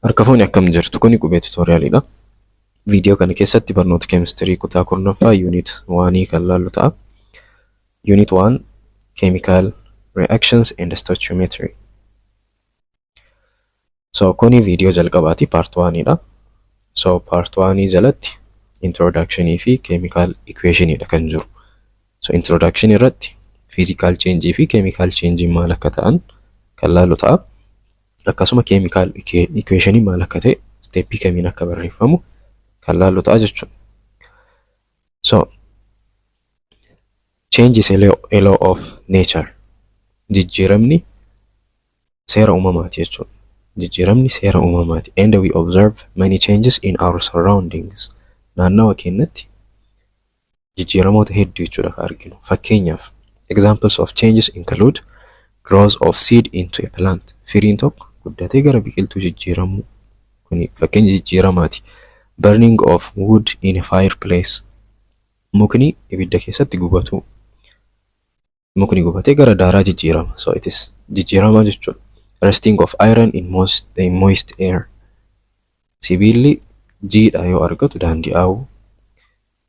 Harka fuuni, akkam jirtu? Kuni Qubee Tutorialiidha. Viidiyoo kana keessatti barnoota keemistirii kutaa 10ffaa unit 1 kan laallu ta'a. Unit 1, Chemical Reactions and Stoichiometry. So kuni viidiyoo jalqabaati, part 1dha. So part 1 jalatti introductionii fi chemical equationidha kan jiru. So introduction irratti physical change fi chemical change maal akka ta'an kan laallu ta'a. Akkasuma chemical equation maal akka ta'e, steppii kamiin akka barreeffamu kan laallu ta'a jechuudha. So change is a law of nature. Jijjiiramni seera uumamaati jechuudha. Jijjiiramni seera uumamaati. And we observe many changes in our surroundings. Naannawa keenyatti jijjiiramoota hedduu jechuudha kan arginu. Fakkeenyaaf, examples of changes include growth of seed into a plant. Firiin tokko guddatee gara biqiltuu jijjiiramuu. Kuni fakkeenya jijjiiramaati. Burning of wood in a fireplace. Mukni ibidda keessatti gubatu. Mukni gubatee gara daaraa jijjiirama. So it is jijjiirama jechuudha. Rusting of iron in moist air. Sibiilli jiidha yoo argatu daandi'aawuu.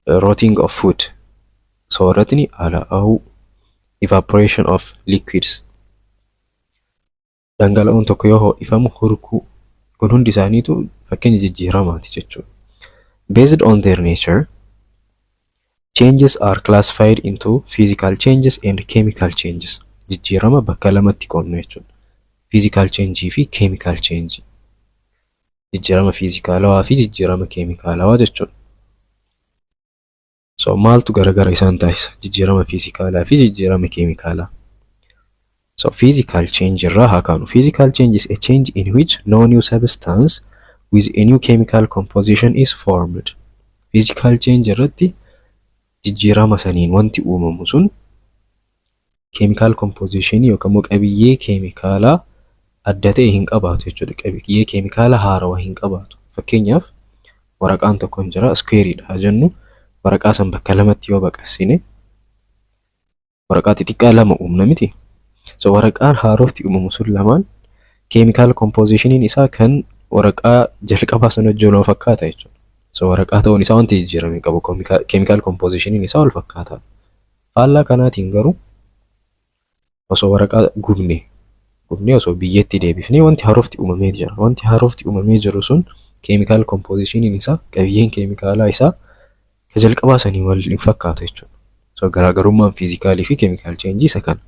Rotting of food. Sooratni alaa'uu. Evaporation of liquids. Dhangala'oon tokko yoo ho'ifamu hurkuu. Kun hundi isaaniitu fakkeenya jijjiiramaati jechuudha. Based on their nature, changes are classified into physical changes and chemical changes. Jijjiirama bakka lamatti qoodnu jechuudha. Physical change fi chemical change. Jijjiirama fiizikaalawaa fi jijjiirama keemikaalawaa jechuudha. So maaltu garagara isaan taasisa? Jijjiirama fiizikaalaa fi jijjiirama keemikaalaa. So physical change irraa haa kaanu. Physical change is a change in which no new substance with a new chemical composition is formed. Physical change irratti jijjiirama saniin wanti uumamu sun chemical composition yookaan immoo qabiyyee keemikaalaa adda ta'e hin qabaatu jechuudha. Qabiyyee keemikaalaa haarawaa hin qabaatu. Fakkeenyaaf, waraqaan tokko hin jira, squareiidha haa jennu. Waraqaa san bakka lamatti yoo baqassine waraqaa xixiqqaa lama uumna miti. So waraqaan haarofti uumamu sun lamaan chemical compositioniin isaa kan waraqaa jalqabaa sana wajjin wal fakkaata jechuudha. So waraqaa ta'uun isaa wanti jijjiirame qabu, chemical compositioniin isaa wal fakkaata. Faallaa kanaatiin garuu osoo waraqaa gubne gubnee osoo biyyeetti deebifnee wanti haarofti uumamee jira. Wanti haarofti uumamee jiru sun chemical compositioniin isaa, qabiyyeen keemikaalaa isaa ka jalqabaa sanii wal hin fakkaatu jechuudha. So garaagarummaan physicalii fi chemical change isa kana.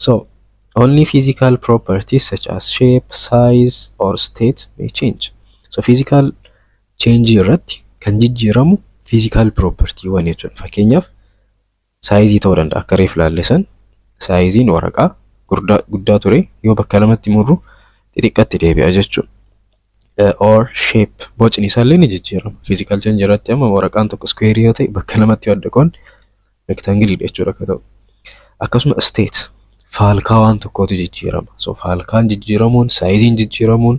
So only physical properties such as shape, size or state may change. So physical change irratti kan jijjiiramu physical propertywwan jechuudha. Fakkeenyaaf, sizeii ta'uu danda'a. Akka reef laalle san sizeiin waraqaa guddaa ture yoo bakka lamatti murru xixiqqatti deebi'a jechuudha. Or shape, bocni isaallee ni jijjiirama. Physical change irratti amma waraqaan tokko square yoo ta'e, bakka lamatti yoo adda qoonne rectangle jechuudha akka ta'u. Akkasuma state, faalkaa waan tokkootu jijjiirama. So faalkaan jijjiiramuun, sizeiin jijjiiramuun,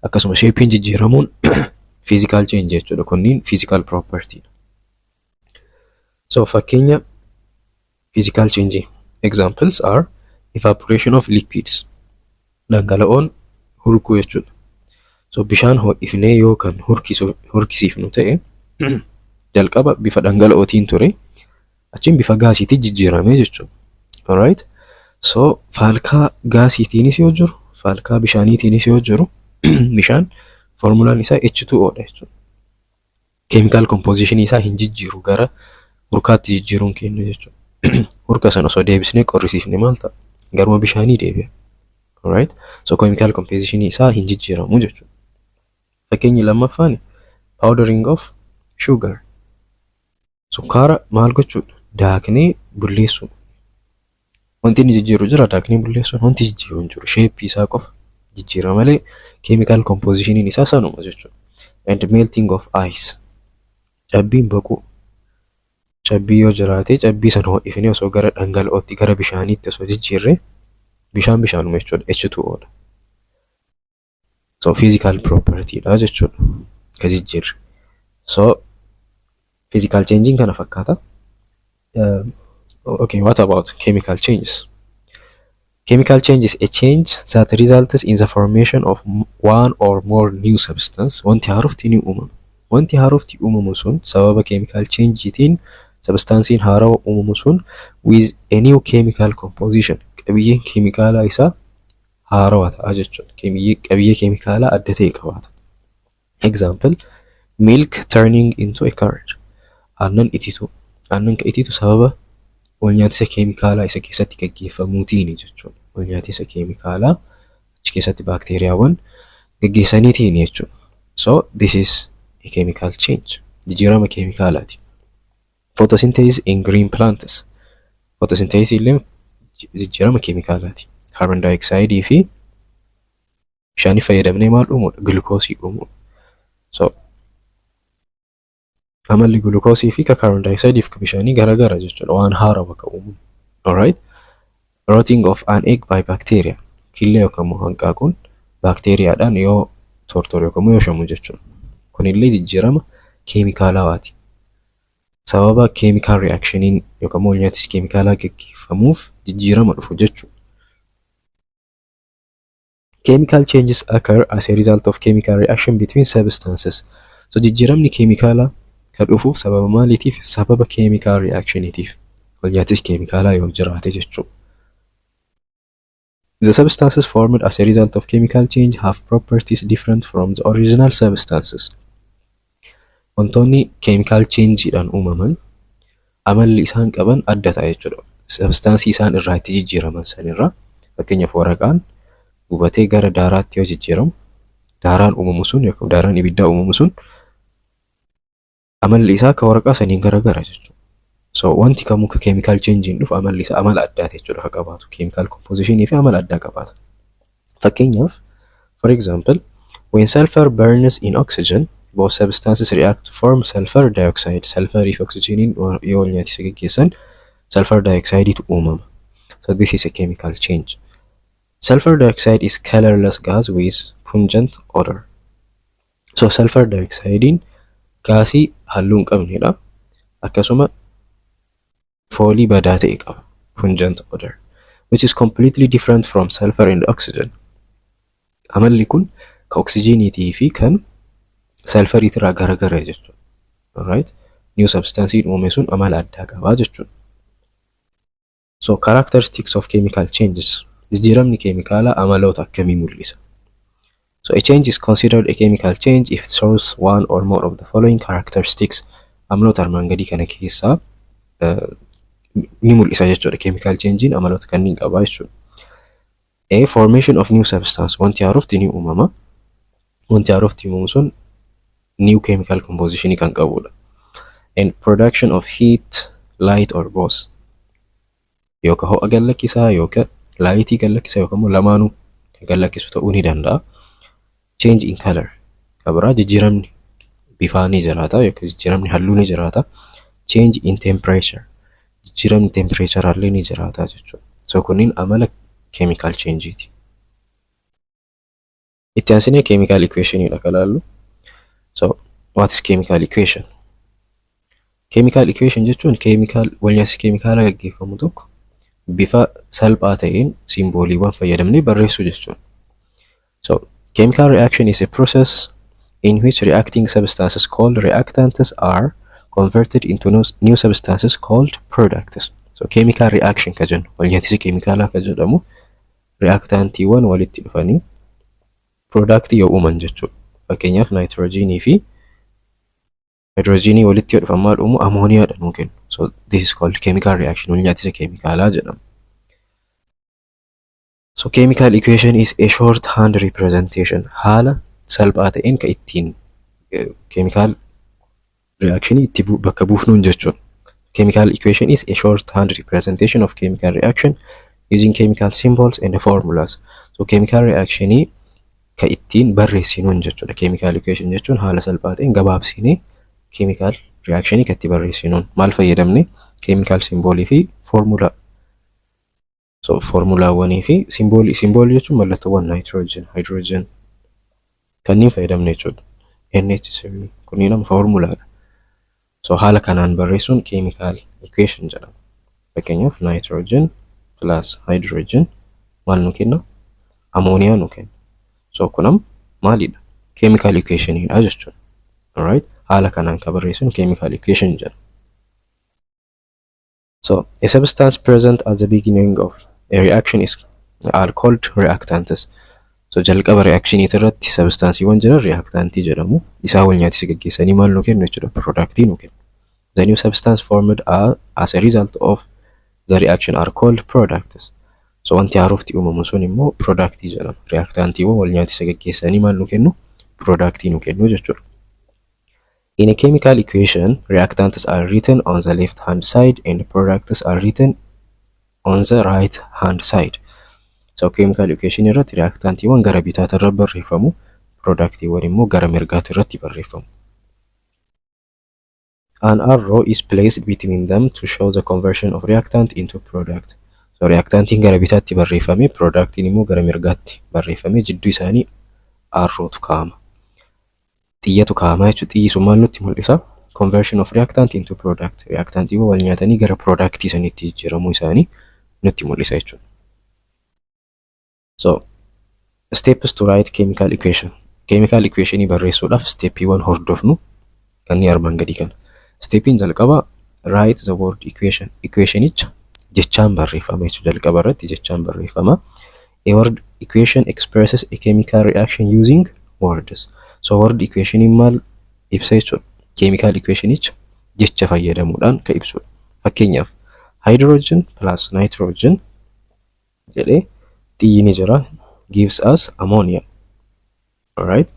akkasuma shapeiin jijjiiramuun physical change jechuudha. Kunniin physical property. So fakkeenya physical change examples are evaporation of liquids. Dhangala'oon hurkuu jechuudha. So bishaan ho'ifnee yoo kan hurkisiifnu ta'e, jalqaba bifa dhangala'ootiin ture, achiin bifa gaasiitti jijjiirame jechuudha. Alright? So faalkaa gaasiitiinis yoo jiru, faalkaa bishaaniitiinis yoo jiru, bishaan foormulaan isaa H2O dha jechuudha. Chemical composition isaa hin jijjiiru, gara hurkaatti jijjiiruun kennu jechuudha. Hurka sana osoo deebisnee qorrisiifne maal ta'a? Garuma bishaanii deebi'a. Alright? So chemical composition isaa hin jijjiiramu jechuudha. Fakkeenyi lammaffaan powdering of sugar. Sukkaara maal gochuudha? Daaknee bulleessuudha. Wanti inni jijjiiru jira daaknee bulleessuun? Wanti jijjiiru hin jiru. Shapeii isaa qofa jijjiira malee chemical compositioniin isaa sanuma jechuudha. And melting of ice. Cabbiin baquu. Cabbii yoo jiraate, cabbii sana ho'ifnee osoo gara dhangala'ootti, gara bishaaniitti osoo jijjiirre, bishaan bishaanuma jechuudha. H2O dha. So physical property dha jechuudha ka jijjiirre. So physical changing kana fakkaata. Okay, what about chemical changes? Chemical change is a change that results in the formation of one or more new substance. Wanti haarofti ni uumama. Wanti haarofti uumamu sun sababa chemical change'itiin substance'iin haarawa uumamu sun with a new chemical composition. Qabiyyeen keemikaalaa isaa haarawaa ta'a jechuudha. Qabiyyee keemikaalaa adda ta'e qabaata. Example, milk turning into a curd. Aannan ititu. Aannan ka ititu sababa walnyaatisa keemikaalaa isa keessatti gaggeeffamuutiini jechuudha. Walnyaatisa keemikaalaa achi keessatti baakteeriyaawwan gaggeessaniitiin jechuudha. So this is a chemical change. Jijjiirama keemikaalaati. Photosynthesis in green plants. Photosynthesis illee jijjiirama keemikaalaati. Carbon dioxide fi bishaanii fayyadamnee maal uumuudha? Glukoosii uumuudha. So amalli gulukoosii fi ka carbon dioxide fi ka bishaanii garagara jechuudha. Waan haarawaa ka uumamu. Alright. Rotting of an egg by bacteria. Killee yookaan immoo hanqaaquun baakteeriyaadhaan yoo tortoru yookaan immoo yoo shamu jechuudha. Kunillee jijjiirama keemikaalawaati. Sababa chemical reactioniin yookaan immoo nyaatisi keemikaalaa gaggeeffamuuf jijjiirama dhufu jechuudha. Chemical changes occur as a result of chemical reaction between substances. So jijjiiramni keemikaalaa kan dhufuuf sababa maaliitiif? Sababa chemical reactioniitiif. Walnyaatis keemikaalaa yoo jiraate jechuudha. The substances formed as a result of chemical change have properties different from the original substances. Wantoonni chemical change'dhaan uumaman amalli isaan qaban adda ta'a jechuudha. Substaansii isaan irraa itti jijjiiraman sanirraa, fakkeenyaaf, waraqaan gubatee gara daaraatti yoo jijjiiramu, daaraan uumamu sun yookaan daaraan ibiddaa uumamu sun amalli isaa akka waraqaa saniin garagara jechuudha. So wanti kamuu ka chemical change'n dhufu amalli isaa amala addaati jechuudha ka qabaatu. Chemical compositionii fi amala addaa qabaata. Fakkeenyaaf, for example, when sulfur burns in oxygen, both substances react to form sulfur dioxide. Sulfurii fi oxygeniin yoo wal nyaatisa geggeessan sulfur dioxidetu uumama. So this is a chemical change. Sulfur dioxide is colorless gas with pungent odor. So sulfur dioxidein gaasii halluu hin qabnedha. Akkasuma foolii badaa ta'e qaba. Pungent odor, which is completely different from sulfur and oxygen. Amalli kun kan oksijiiniitii fi kan sulfuriitirraa garagara jechuudha. Alright? New substance uumame sun amala addaa qabaa jechuudha. So characteristics of chemical changes. Jijjiiramni keemikaalaa amaloota akkamii mul'isa? So a change is considered a chemical change if it shows one or more of the following characteristics. Amaloota armaan gadii kana keessaa ni mul'isa jechuudha. Chemical changein amaloota kanneen qabaa jechuudha. A, formation of new substance. Wanti haarofti ni uumama. Wanti haarofti uumamu sun new chemical composition kan qabudha. And production of heat, light or both. Yookaan ho'a gallakkisaa, yookaan lightii gallakkisaa, yookaan immoo lamaanuu kan gallakkisu ta'uu ni danda'a. Change in color. Kan biraa jijjiiramni bifaa ni jiraata yookaan jijjiiramni halluu ni jiraata. Change in temperature. Jijjiiramni temperature illee ni jiraata jechuudha. So kunniin amala chemical changeeti. Itti aansinee chemical equationidha kan ilaallu. So what is chemical equation? Chemical equation jechuun chemical walnyaansi keemikaala gaggeeffamu tokko bifa salphaa ta'een simbooliiwwan fayyadamnee barreessuu jechuudha. So chemical reaction is a process in which reacting substances called reactants are converted into new substances called products. So chemical reaction ka jennu, walnyaatisi keemikaalaa ka jedhamu, reactantiiwwan walitti dhufanii product yoo uuman jechuudha. Fakkeenyaaf, naayitiroojiinii fi haayidroojiinii walitti yoo dhufan maal uumu? Amooniyaadha nuu kennu. So this is called chemical reaction, walnyaatisa keemikaalaa jedhama. So chemical equation is a shorthand representation, haala salphaa ta'een kan ittiin chemical reaction itti bakka buufnuun jechuudha. Chemical equation is a shorthand representation of chemical reaction using chemical symbols and formulas. So chemical reactionii kan ittiin barreessinuun jechuudha. Chemical equation jechuun haala salphaa ta'een gabaabsinee chemical reactionii kan itti barreessinuun maal fayyadamne? Chemical symbolii fi formula. So formulaawwanii fi simboolii, simboolii jechuun mallattoowwan nitrogen, hydrogen kanneen fayyadamne jechuudha. NH3 kunniin amma formulaadha. So haala kanaan barreessuun chemical equation jedhama. Fakkeenyaaf, nitrogen plus hydrogen Maal nu kenna? Amooniyaa nu kenna. So kun maalidha? Chemical equationidha jechuudha. Alright? Haala kanaan kan barreessinu chemical equation jedha. So a substance present at the beginning of a reaction is are called reactants. So jalqaba reactionii irratti substanceiiwwan jiran reactantii jedhamu. Isaan wal nyaatisa gaggeessanii maal nu kennu jechuudha? Productii nu kennu. The new substance formed as a result of the reaction are called products. So wanti haarofti uumamu sun immoo productii jedhama. Reactantiiwwan wal nyaatisa gaggeessanii maal nu kennu? Productii nu kennu jechuudha. In a chemical equation, reactants are written on the left hand side and products are written on the right hand side. So chemical equation irratti reactantiiwwan gara bitaatti irra barreeffamu, productiiwwan immoo gara mirgaatti irratti barreeffamu. An arrow is placed between them to show the conversion of reactant into product. So reactantiin gara bitaatti barreeffame, productiin immoo gara mirgaatti barreeffame, jidduu isaanii arrowtu kaa'ama. Xiyyatu kaa'ama jechuudha. Xiyyi sun maal nutti mul'isa? Conversion of reactant into product. Reactantiiwwan wal nyaatanii gara productii sanitti jijjiiramuu isaanii nutti mul'isa jechuudha. So steps to write chemical equation. Chemical equationii barreessuudhaaf steppiiwwan hordofnu kanneen armaan gadii kana. Steppiin jalqabaa write the word equation. Equationicha jechaan barreeffama jechuudha. Jalqaba irratti jechaan barreeffama. A word equation expresses a chemical reaction using words. So word equationiin maal ibsa jechuudha? Chemical equationicha jecha fayyadamuudhaan kan ibsudha. Fakkeenyaaf, hydrogen plus nitrogen jedhee xiyyi ni jira, gives us ammonia. Alright.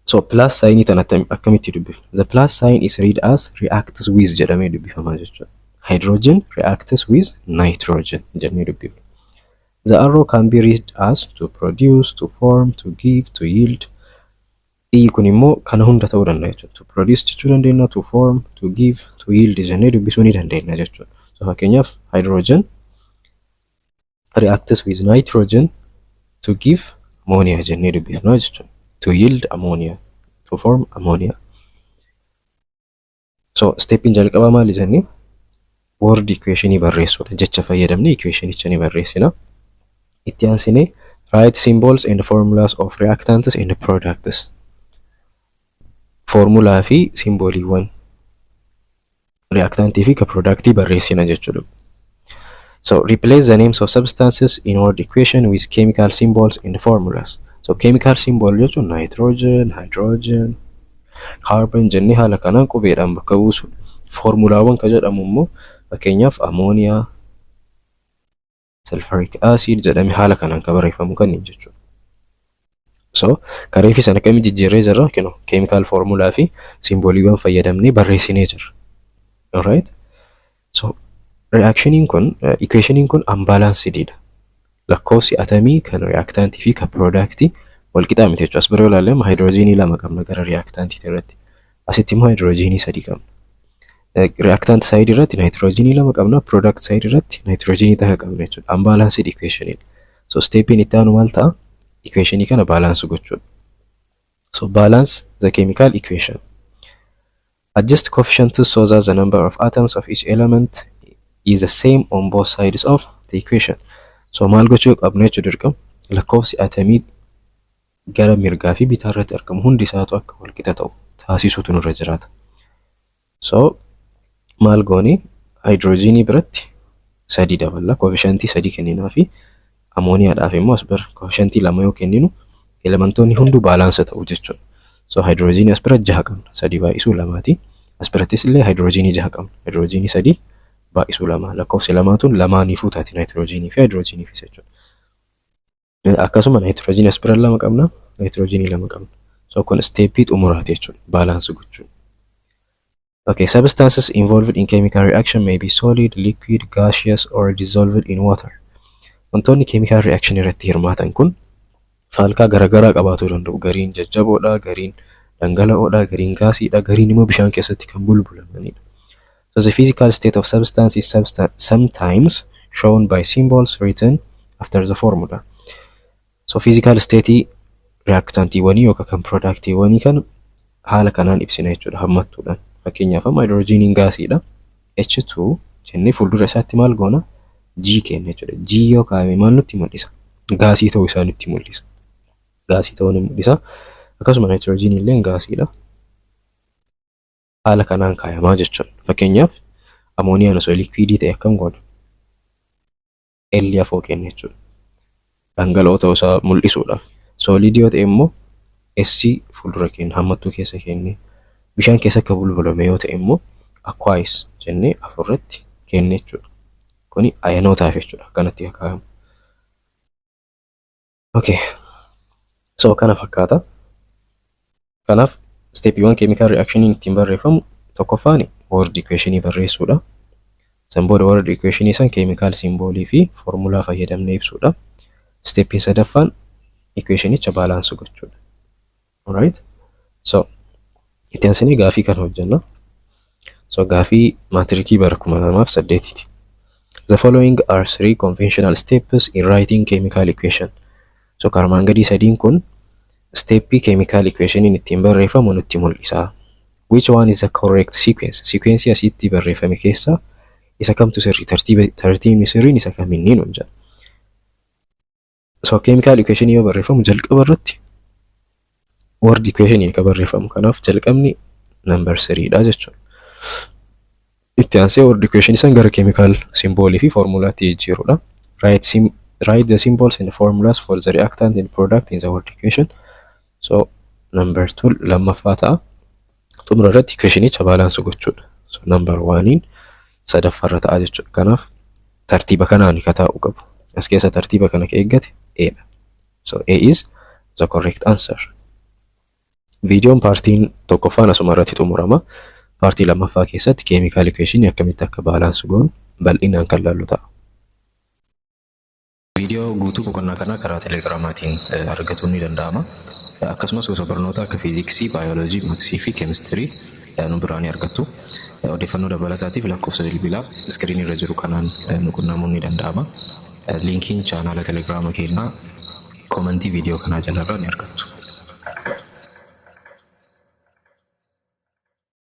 So plus signii tana akkamitti dubbifna? The plus sign is read as reacts with jedhamee dubbifama jechuudha. Hydrogen reacts with nitrogen jennee dubbifna. The arrow can be read as to produce, to form, to give, to yield. Xiyyi kun immoo kana hunda ta'uu danda'a jechuudha. To produce jechuu dandeenya, to form, to give, to yield jennee dubbisuu ni dandeenya jechuudha. So fakkeenyaaf, hydrogen reacts with nitrogen to give ammonia jennee dubbifna jechuudha. To yield ammonia, to form ammonia. So steppiin jalqabaa maali jennee? Word equationii barreessuudha. Jecha fayyadamnee equationicha ni barreessina. Itti aansinee write symbols and formulas of reactants and products. Formulaa fi symboliiwwan reactantii fi ka productii barreessina jechuudha. So replace the names of substances in word equation with chemical symbols and formulas. So chemical symbol jechuun nitrogen, hydrogen, carbon jennee haala kanaan qubeedhaan bakka buusudha. Formulaawwan ka jedhamu immoo fakkeenyaaf ammonia, sulfuric acid jedhamee haala kanaan ka barreeffamu kanneen jechuudha. So karee fi sana akkamitti jijjiirree jirra? Kinoo chemical formulaa fi symboliiwwan fayyadamnee barreessinee jirra. Alright? So reactioniin kun, equationiin kun unbalancedidha. Lakkoofsi atamii kan reactantii fi kan productii wal qixaa miti jechuudha. As bira yoo ilaalle, hydrogenii lama qabna gara reactantii irratti. Asitti immoo hydrogenii sadii qabna. Reactant side irratti nitrogenii lama qabna, product side irratti nitrogenii takka qabna jechuudha. Unbalanced equationidha. So steppiin itti aanu maal ta'a? Equationii kana balance gochuudha. So balance the chemical equation. Adjust coefficients so that the number of atoms of each element is the same on both sides of the equation. So maal gochuu qabna jechuudha dirqama? Lakkoofsi atamii gara mirgaa fi bitaa irratti argamu hundi isaatu akka wal qixa ta'u taasisuutu nurra jiraata. So maal goone? Hydrogenii biratti sadii daballa, coefficientii sadii kenninaa fi amooniyaadhaaf immoo as bira coefficientii lama yoo kenninu elementoonni hunduu balance ta'u jechuudha. So hydrogenii as bira jaha qabna, sadii baay'isuu lamaati. As birattis illee hydrogenii jaha qabna, hydrogenii sadii baay'isuu lama, lakkoofsi lamaatuun lamaaniifuu taati nitrogenii fi hydrogeniifis jechuudha. Akkasuma nitrogenii as bira lama qabna, nitrogenii lama qabna. So kun steppii xumuraati jechuudha, balance gochuun. Okay, substances involved in chemical reaction may be solid, liquid, gaseous or dissolved in water. Wantoonni chemical reaction irratti hirmaatan kun faalkaa garaagaraa qabaatuu danda'u. Gariin jajjaboodha, gariin dhangala'oodha, gariin gaasiidha, gariin immoo bishaan keessatti kan bulbulamanidha. So the physical state of substance is sometimes shown by symbols written after the formula. So physical state reactantiiwwanii yookaan kan productiiwwanii kan haala kanaan ibsina jechuudha hammattuudhaan. Fakkeenyaaf, amma hydrogeniin gaasiidha. H2 jennee fuuldura isaatti maal goona? G kenna jechuudha. G yoo kaa'ame maal nutti mul'isa? Gaasii ta'uu isaa nutti mul'isa. Gaasii ta'uu ni mul'isa. Akkasuma naayitiroojiin illee gaasiidha. Haala kanaan kaayamaa jechuudha. Fakkeenyaaf, amooniyaan osoo liquidii ta'e akkam goona? L afoo kenna jechuudha. Dhangala'oo ta'uu isaa mul'isuudhaaf. Solidii yoo ta'e immoo S fuuldura kenna, hammattuu keessa kennee, bishaan keessa akka bulbulame yoo ta'e immoo aqueous jennee afurratti kenne jechuudha. Kuni ayonootaaf jechuudha akkanatti kaa'amu. Okay. So kana fakkaata. Kanaaf stepiiwwan chemical reactioniin ittiin barreeffamu tokkoffaan word equationii barreessuudha. San booda word equationii san chemical symbolii fi foormulaa fayyadamnee ibsuudha. Stepiin sadaffaan equationicha balance gochuudha. Alright? So itti aansinee gaafii kana hojjenna. So gaafii maatirikii bara 2008ti. The following are three conventional steps in writing chemical equation. So armaan gadii sadiin kun stepii chemical equationiin ittiin barreeffamu nutti mul'isa. Which one is the correct sequence? Sequence asitti barreeffame keessaa isa kamtu sirrii? Tartiiba, tartiibni sirriin isa kamiinni nuun jedha. So chemical equation yoo barreeffamu jalqaba irratti word equation kan barreeffamu. Kanaaf jalqabni number 3 dha jechuudha. Itti aansee word equation san gara chemical symbolii fi formulaatti jijjiirudha. Write the symbols and the formulas for the reactant and product in the word equation. So number 2 lammaffaa ta'a. Xumura irratti equationicha balance gochuudha. So number 1 sadaffaarra ta'a jechuudha. Kanaaf tartiiba kanaan ka taa'u qabu. As keessa tartiiba kana ka eeggate A dha. So A is the correct answer. Viidiyoon partiin tokkoffaan asuma irratti xumurama. Partii lammaffaa keessatti chemical equationii akkamitti akka balance goonu bal'inaan kan laallu ta'a. Viidiyoo guutuu boqonnaa kanaa karaa telegiraamaatiin argatuun ni danda'ama. Akkasumas gosa barnoota akka fiiziksii, baayoloojii, maatisii fi keemistirii nu biraa ni argattu. Odeeffannoo dabalataatiif lakkoofsa bilbilaa iskiriinii irra jiru kanaan nu qunnamuun ni danda'ama. Linkiin chaanaala telegiraama keenyaa commentii viidiyoo kanaa jalarraa ni argattu.